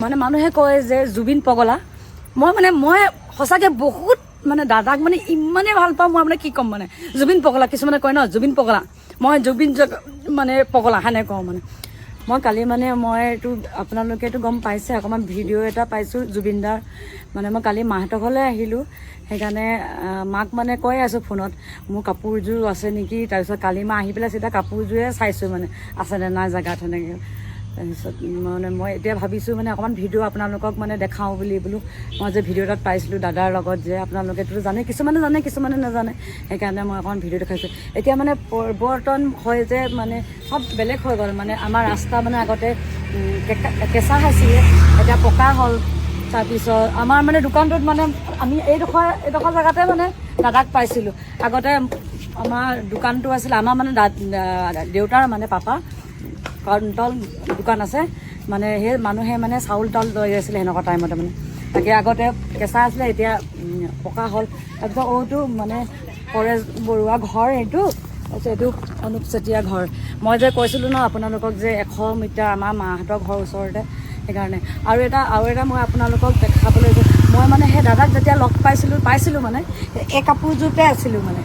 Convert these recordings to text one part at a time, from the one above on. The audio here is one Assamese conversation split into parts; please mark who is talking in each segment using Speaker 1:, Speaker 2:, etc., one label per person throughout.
Speaker 1: মানে মানুহে কয় যে জুবিন পগলা। মই মানে মই সঁচাকৈ বহুত মানে দাদাক মানে ইমানেই ভাল পাওঁ, মই মানে কি ক'ম, মানে জুবিন পগলা কিছুমানে কয় ন, জুবিন পগলা। মই জুবিন মানে পগলা সেনে কওঁ। মানে মই কালি মানে মই এইটো আপোনালোকেতো গম পাইছে, অকণমান ভিডিঅ' এটা পাইছোঁ জুবিন দাৰ। মানে মই কালি মাহঁতৰ ঘৰলৈ আহিলোঁ, সেইকাৰণে মাক মানে কৈ আছোঁ ফোনত, মোৰ কাপোৰযোৰ আছে নেকি। তাৰপিছত কালি মা আহি পেলাই চিধা কাপোৰযোৰে চাইছোঁ, মানে আছেনে নাই জেগাত সেনেকৈ। তাৰপিছত মানে মই এতিয়া ভাবিছোঁ মানে অকণমান ভিডিঅ' আপোনালোকক মানে দেখাওঁ বুলি বোলো। মই যে ভিডিঅ' এটাত পাইছিলোঁ দাদাৰ লগত যে, আপোনালোকেতো জানে, কিছুমানে জানে, কিছুমানে নাজানে, সেইকাৰণে মই অকণমান ভিডিঅ' দেখাইছোঁ। এতিয়া মানে পৰিৱৰ্তন হয় যে মানে চব বেলেগ হৈ গ'ল। মানে আমাৰ ৰাস্তা মানে আগতে কেঁচা আছিলে, এতিয়া পকা হ'ল। তাৰপিছত আমাৰ মানে দোকানটোত মানে আমি এইডোখৰ জেগাতে মানে দাদাক পাইছিলোঁ। আগতে আমাৰ দোকানটো আছিলে, আমাৰ মানে দেউতাৰ মানে পাপা কণ্টল দোকান আছে। মানে সেই মানুহে মানে চাউল তাউল লৈ আছিলে সেনেকুৱা টাইমতে। মানে তাকে আগতে কেঁচা আছিলে, এতিয়া পকা হ'ল। তাৰপিছত অ'টো মানে পৰেশ বৰুৱা ঘৰ এইটো, তাৰপিছত এইটো অনুপ চেতিয়া ঘৰ। মই যে কৈছিলোঁ ন আপোনালোকক যে 100 মিটাৰ আমাৰ মাহঁতৰ ঘৰ ওচৰতে, সেইকাৰণে। আৰু এটা মই আপোনালোকক দেখাবলৈ, মই মানে সেই দাদাক যেতিয়া লগ পাইছিলোঁ মানে এই কাপোৰযোৰতে আছিলোঁ। মানে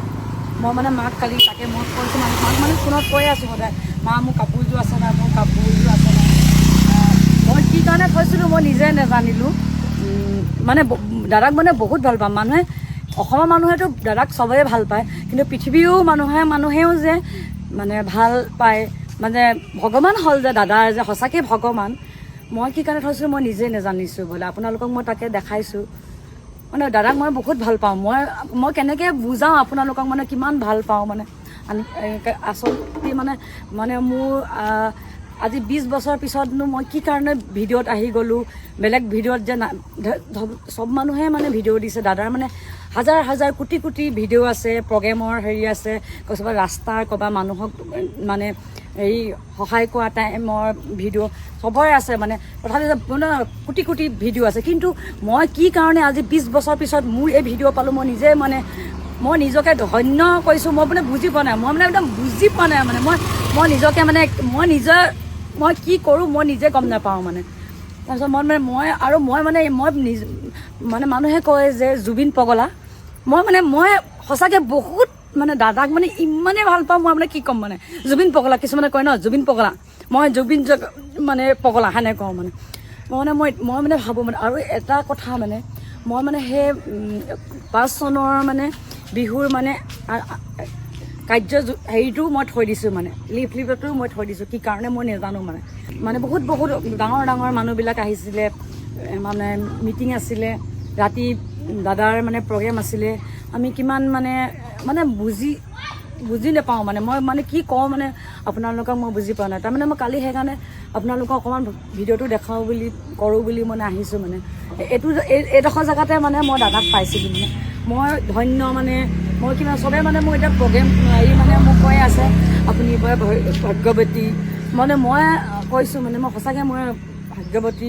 Speaker 1: মই মানে মাক কালি তাকে মই কৈছোঁ, মানে মাক মানে ফোনত কৈ আছোঁ সদায়, মা মোৰ কাপোৰযোৰ আছে নাই, মোৰ কাপোৰযোৰ আছে নাই। মই কি কাৰণে থৈছিলোঁ মই নিজে নাজানিলোঁ। মানে দাদাক মানে বহুত ভাল পাওঁ। মানুহে, অসমৰ মানুহেতো দাদাক চবেই ভাল পায়, কিন্তু পৃথিৱীও মানুহেও যে মানে ভাল পায়, মানে ভগৱান হ'ল যে দাদাৰ যে সঁচাকৈ ভগৱান। মই কি কাৰণে থৈছিলোঁ মই নিজে নাজানিছোঁ বোলে। আপোনালোকক মই তাকে দেখাইছোঁ। মানে দাদাক মই বহুত ভাল পাওঁ। মই কেনেকৈ বুজাওঁ আপোনালোকক মানে কিমান ভাল পাওঁ। মানে আচলতে মানে মানে মোৰ আজি 20 বছৰ পিছতনো মই কি কাৰণে ভিডিঅ'ত আহি গ'লোঁ বেলেগ ভিডিঅ'ত যে না চব মানুহে মানে ভিডিঅ' দিছে। দাদাৰ মানে হাজাৰ হাজাৰ কোটি কোটি ভিডিঅ' আছে, প্ৰগ্ৰেমৰ হেৰি আছে, ক'ৰবাত ৰাস্তাৰ ক'ৰবাত মানুহক মানে হেৰি সহায় কৰা টাইমৰ ভিডিঅ' চবৰে আছে। মানে তথাপি মানে কোটি কোটি ভিডিঅ' আছে, কিন্তু মই কি কাৰণে আজি 20 বছৰ পিছত মোৰ এই ভিডিঅ' পালোঁ, মই নিজে মানে মই নিজকে ধন্য কৰিছোঁ। মই মানে বুজি পোৱা নাই, মই মানে একদম বুজি পোৱা নাই। মানে মই মই নিজকে মানে মই নিজে মই কি কৰোঁ মই নিজে গম নাপাওঁ। মানে তাৰপিছত মই মানে মই আৰু মই মানে মই নিজ মানে মানুহে কয় যে জুবিন পগলা। মই মানে মই সঁচাকৈ বহুত মানে দাদাক মানে ইমানেই ভাল পাওঁ, মই মানে কি ক'ম, মানে জুবিন পগলা কিছুমানে কয় ন, জুবিন পগলা। মই জুবিন মানে পগলা সেনে কওঁ। মানে মই মানে মই মই মানে ভাবোঁ মানে আৰু এটা কথা, মানে মই মানে সেই 5 চনৰ মানে বিহুৰ মানে কাৰ্য হেৰিটো মই থৈ দিছোঁ, মানে লিফলেটটো মই থৈ দিছোঁ। কি কাৰণে মই নাজানো। মানে মানে বহুত বহুত ডাঙৰ ডাঙৰ মানুহবিলাক আহিছিলে, মানে মিটিং আছিলে, ৰাতি দাদাৰ মানে প্ৰগ্ৰেম আছিলে। আমি কিমান মানে মানে বুজি বুজি নাপাওঁ। মানে মই মানে কি কওঁ, মানে আপোনালোকক মই বুজি পোৱা নাই। তাৰমানে মই কালি সেইকাৰণে আপোনালোকক অকণমান ভিডিঅ'টো দেখাওঁ বুলি কৰোঁ বুলি মানে আহিছোঁ। মানে এইটো এইডোখৰ জেগাতে মানে মই দাদাক পাইছিলোঁ। মানে মই ধন্য, মানে মই কিমান চবে মানে মোৰ এতিয়া প্ৰগ্ৰেম হেৰি মানে মোক কৈ আছে, আপুনি ভাগ্যৱতী। মানে মই কৈছোঁ, মানে মই সঁচাকৈ মই ভাগ্যৱতী।